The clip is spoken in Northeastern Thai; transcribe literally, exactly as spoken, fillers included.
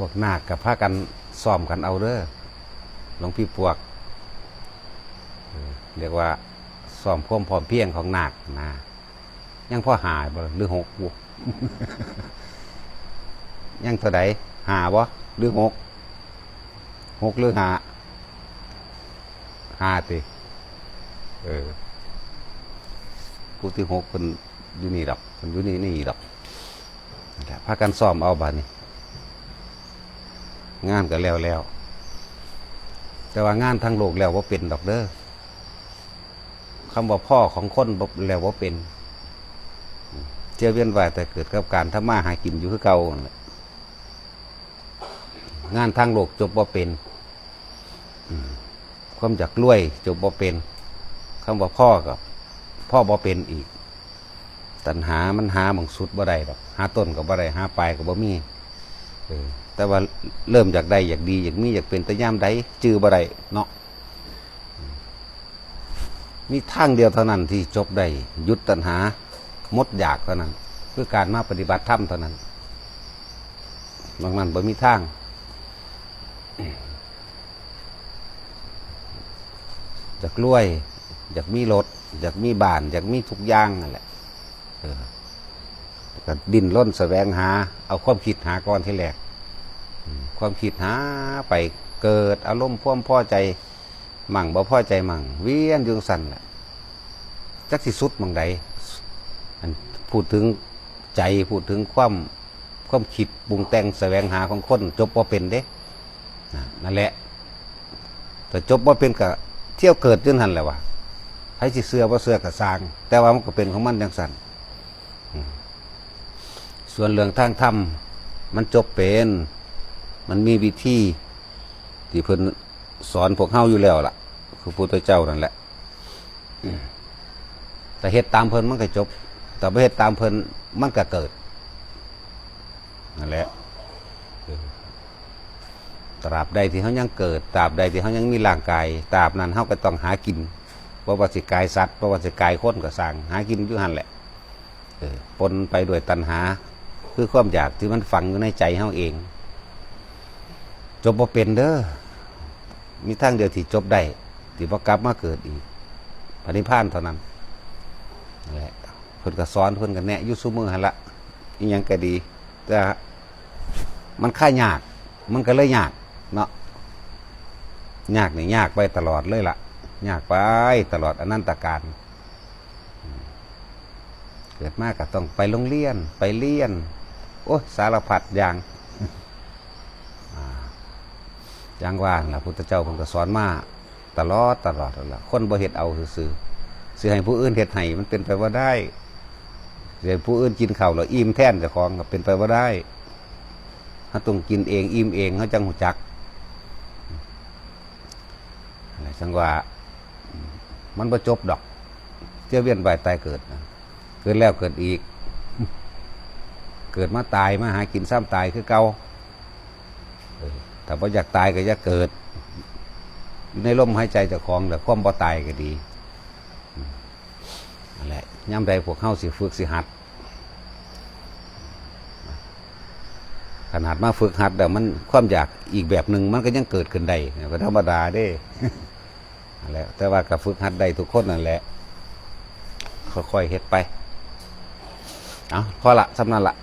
พวกนาคก็พากันซ้อมกันเอาเด้อ หลวงพี่ปวก เออ เรียกว่าซ้อมความพร้อมเพรียงของนาคนะ ยังพอห้าบ่หรือหกบ่ ยังเท่าใด ห้าบ่หรือหก หกหรือห้า ห้าติ เออ ผู้ที่หกเพิ่นอยู่นี่ดอก เพิ่นอยู่นี่ นี่ดอก นั่นแหละ พากันซ้อมเอาบาดนี้ งานก็แล้วแล้ว แต่ว่างานทางโลกแล้วบ่เป็นดอกเด้อ คำว่าพ้อของคนบ่ แล้วบ่เป็น เที่ยวเวียนว่ายตายเกิดกับการทำมาหากินอยู่คือเก่านั่นแหละ งานทางโลกจบบ่เป็น อืม ความอยากรวยจบบ่เป็น คำว่าพ้อก็พ้อบ่เป็นอีก ตัณหามันหาหม่องสุดบ่ได้ดอก หาต้นก็บ่ได้ หาปลายก็บ่มี เออ แต่ว่าเริ่มอยากได้ อยากดี อยากมี อยากเป็น แต่ยามใด จื่อบ่ได้เนาะ มีทางเดียวเท่านั้นที่จบได้ หยุดตัณหา หมดอยากเท่านั้น คือการมาปฏิบัติธรรมเท่านั้น นอกนั้นบ่มีทาง อยากรวย อยากมีรถ อยากมีบ้าน อยากมีทุกอย่างนั่นแหละ เออ ก็ดิ้นรนแสวงหา เอาความคิดหาก่อนทีแรก อืม ความคิดหาไป เกิดอารมณ์ความพอใจมั่ง บ่พอใจมั่ง เวียนอยู่จั่งซั่นแหละ จักสิสุดหม่องใด อันพูดถึงใจ พูดถึงความ ความคิดปรุงแต่งแสวงหาของคน จบบ่เป็นเด้ นะ นั่นแหละ แต่จบบ่เป็นก็เที่ยวเกิดอยู่หั่นแหละวะ ไผสิเชื่อบ่เชื่อก็ซ่าง แต่ว่ามันก็เป็นของมันจั่งซั่น อืม ส่วนเรื่องทางธรรม มันจบเป็น มันมีวิธีที่เพิ่นสอนพวกเฮาอยู่แล้วล่ะ คือพระพุทธเจ้านั่นแหละ อืม แต่เฮ็ดตามเพิ่นมันก็จบ แต่บ่เฮ็ดตามเพิ่นมันก็เกิด นั่นแหละ เออ ตราบใดที่เฮายังเกิด ตราบใดที่เฮายังมีร่างกาย ตราบนั้นเฮาก็ต้องหากิน บ่ว่าสิกายสัตว์ บ่ว่าสิกายคนก็ซ่าง หากินอยู่หั่นแหละ เออ ปนไปด้วยตัณหา คือความอยากที่มันฝังอยู่ในใจเฮาเอง จบบ่เป็นเด้อ มีทางเดียวที่จบได้ ที่บ่กลับมาเกิดอีก พระนิพพานเท่านั้น นั่นแหละ เพิ่นก็สอน เพิ่นก็แนะอยู่ซุมื้อหั่นละ อิหยังก็ดี แต่มันคายาก มันก็เลยยากเนาะ ยากนี่ยากไปตลอดเลยล่ะ ยากไปตลอดอนันตกาล เกิดมาก็ต้องไปโรงเรียน ไปเรียน โอ้ย สารพัดอย่าง อ่า อย่างว่าหั่นล่ะ พุทธเจ้าเพิ่นก็สอนมาตลอด ตลอดนั่นล่ะ คนบ่เฮ็ดเอาซื่อๆ สิให้ผู้อื่นเฮ็ดให้ มันเป็นไปบ่ได้ สิให้ผู้อื่นกินข้าวแล้วอิ่มแทนเจ้าของก็เป็นไปบ่ได้ เฮาต้องกินเอง อิ่มเอง เฮาจั่งฮู้จัก นั่นแหละ จั่งว่า มันบ่จบดอก เที่ยวเวียนว่ายตายเกิดนะ เกิดแล้วเกิดอีก เกิดมาตาย มาหากินซ้ำตายคือเก่า เออ ถ้าบ่อยากตายก็อย่าเกิด อยู่ในลมหายใจเจ้าของแหละ ความบ่ตายก็ดี อืม นั่นแหละ ยามใดพวกเฮาสิฝึกสิหัด ขนาดมาฝึกหัดแล้วมัน ความอยากอีกแบบหนึ่งมันก็ยังเกิดขึ้นได้ เป็นธรรมดาเด้ นั่นแหละ แต่ว่าก็ฝึกหัดได้ทุกคนนั่นแหละ ค่อยๆเฮ็ดไป เอา พอละ ส่ำนั้นละ